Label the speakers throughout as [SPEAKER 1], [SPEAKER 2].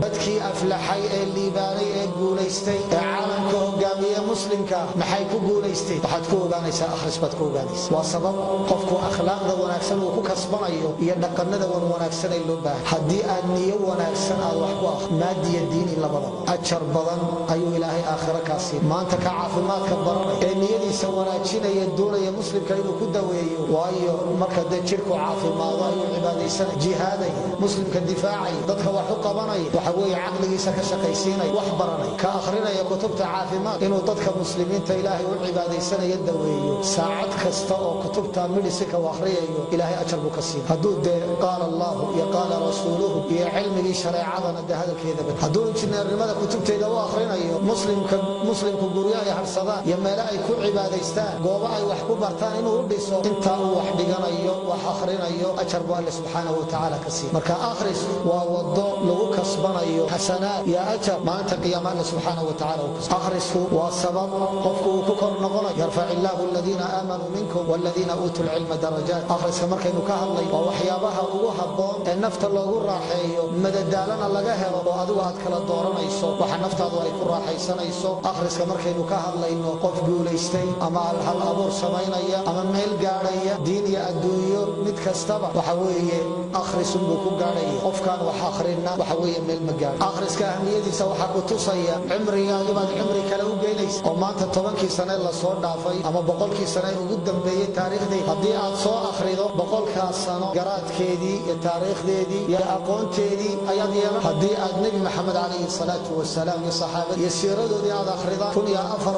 [SPEAKER 1] Dadkii aflaxay ee liibaanay ee guulaystay ee caalamka hogaamiye Muslimka maxay ku guulaysteen? Waxaad ku ogaanaysaa akhris baad ku ogaanaysaa. Waa sabab qofku akhlaaqda wanaagsan uu ku kasbanayo iyo dhaqanada wan wanaagsan ee loo baahay. Haddii aad niyo wanaagsan aad wax ku akhri, maadiya diini labadaba, ajar badan ayuu Ilaahay aakhiro kaa siin. Maanta ka caafimaadka baranaya ee niyadiisa wanaajinaya, doonaya Muslimka inuu ku daweeyo, waayo marka dee jidhku caafimaado ayuu cibaadaysanaya, jihaadaya, Muslimka difaacaya, dadka wax u qabanaya, waxa weeye caqligiisa ka shaqaysiinaya, wax baranaya. Ka akhrinaya kutubta caafimaad inuu dadka Muslimiinta Ilaahay u cibaadaysanaya daweeyo, saacad kasta oo kutubta medicine-ka uu akhriyayo, Ilaahay ajar buu ka siina. Hadduu dee qaala Allahu iyo qaala rasuuluhu iyo cilmigii shareecadana dee hadalkeedaba. Hadduu injineernimada kutubteeda u akhrinayo Muslimka, Muslimku guryo ay harsadaan iyo meelo ay ku cibaadaystaan, goobo ay wax ku bartaan inuu u dhiso, intaa uu wax dhiganayo, wax akhrinayo, ajar buu Alle subxaanahu watacaala ka siiya. Marka akhris waa wado lagu kasbanayo xasanaad iyo ajar maalinta qiyaama Alle subxaanahu watacaala uu kasbo. Akhrisku waa sabab qofku uu ku kor noqonayo. Yarfac illaahu aladiina aamanuu minkum waladiina uutuu lcilma darajaat. Akhriska markaynu ka hadlay, waa waxyaabaha ugu habboon ee nafta loogu raaxeeyo, madadaalana laga helo, oo adigu aad kala dooranayso waxa naftaadu ay ku raaxaysanayso. Akhriska markaynu ka hadlayno, qof guulaystay ama hal abuur samaynaya ama meel gaadhaya, diin iyo adduunyo mid kastaba, waxa weeye akhrisunbuu ku gaadhaya. Qofkaan wax akhrinna, waxa weeye meel ma gaadho. Akhriska ahmiyadiisa waxaa ku tusaya cimrigaagi baad cimri kale u geynaysa, oo maanta 10-kii sane lasoo dhaafay ama 100-kii sane ugu dambeeyey taariikhdii haddii aad soo akhrido, 100-kaas sano garaadkeedii iyo taariikhdeedii iyo aqoonteedii ayaad yeelan. Haddii aad Nebi Maxamed calayhi salaatu wasalaam iyo saxaabad iyo siiradoodii aad akhrida,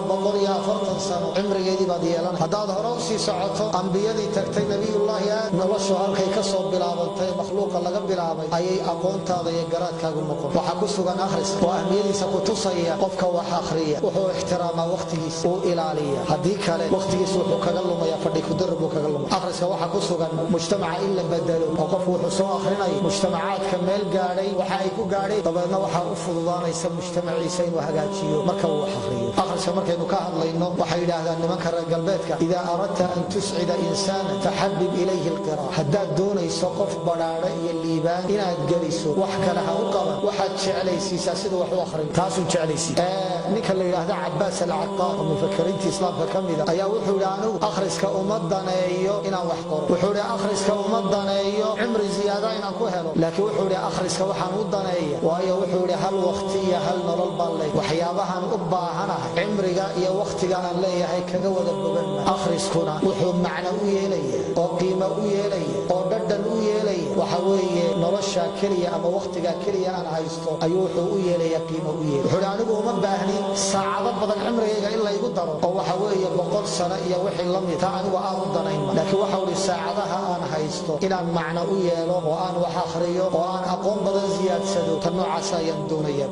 [SPEAKER 1] 1440 sano cimrigeedii baad yeelan. Haddaad hore u sii socoto, ambiyadii tagtay, Nabiyullaahi Aadam, noloshu halkay ka soo bilaabantay, makhluuqa laga bilaabay, ayay aqoontaada iyo garaadkaagu noqon. Waxaa ku sugan akhriska oo ahmiyadiisa ku tusaya, qofka wax akhriya wuxuu ixtiraamaa wakhtigiisa, uu ilaaliya. Haddii kale wakhtigiisa wuxuu kaga lumaya fadhi kudarar buu kaga lumaya. Akhriska waxaa ku sugan mujtamaca in la bedelo, oo qofku wuxuu soo akhrinaya mujtamacaadka meel gaadhay waxa ay ku gaadheen, dabeedna waxaa u fududaanaysa mujtamaciisa inuu hagaajiyo marka uu wax akhriyo. Akhriska markaynu ka hadlayno, waxay yidhaahdaan nimanka reer galbeedka: idaa aradta an tuscida insaana faxabib ilayhi alqira'a. Haddaad doonayso qof badhaadho iyo liibaan inaad geliso, wax kale ha u qaban, waxaad jeclaysiisaa siduu wax u akhrin, taasuu jeclaysiiya. Ninka la yidhaahda Cabaas Alcaqaar oo mufakiriinta Islaamka ka mida ayaa wuxuu yidhi: anigu akhriska uma daneeyo inaan wax qoro. Wuxuu yidhi: akhriska uma daneeyo cimri ziyaada inaan ku helo, laakiin wuxuu yidhi akhriska waxaan u daneeya, waayo wuxuu yidhi hal waqti iyo hal nolol baan leey, waxyaabahan u baahanahay cimriga iyo wakhtiga aan leeyahay kaga wada bogan ma. Akhriskuna wuxuu macno u yeelaya oo qiimo u yeelaya oo dhadhan u yeelaya, waxa weeye nolosha keliya ama wakhtiga keliya aan haysto ayuu wuxuu u yeelaya qiimo u yeelay. Wuxuu yidhi: anigu uma baahni saacado badan cimrigayga in laygu daro, oo waxa weeye 100 sano iyo wixii la mid taa anigu aad u danaynma, laakiin waxau idhi saacadaha aan haysto inaan macno u yeelo oo aan wax akhriyo oo aan aqoon badan siyaadsado, tan noocaas ayaan doonaya.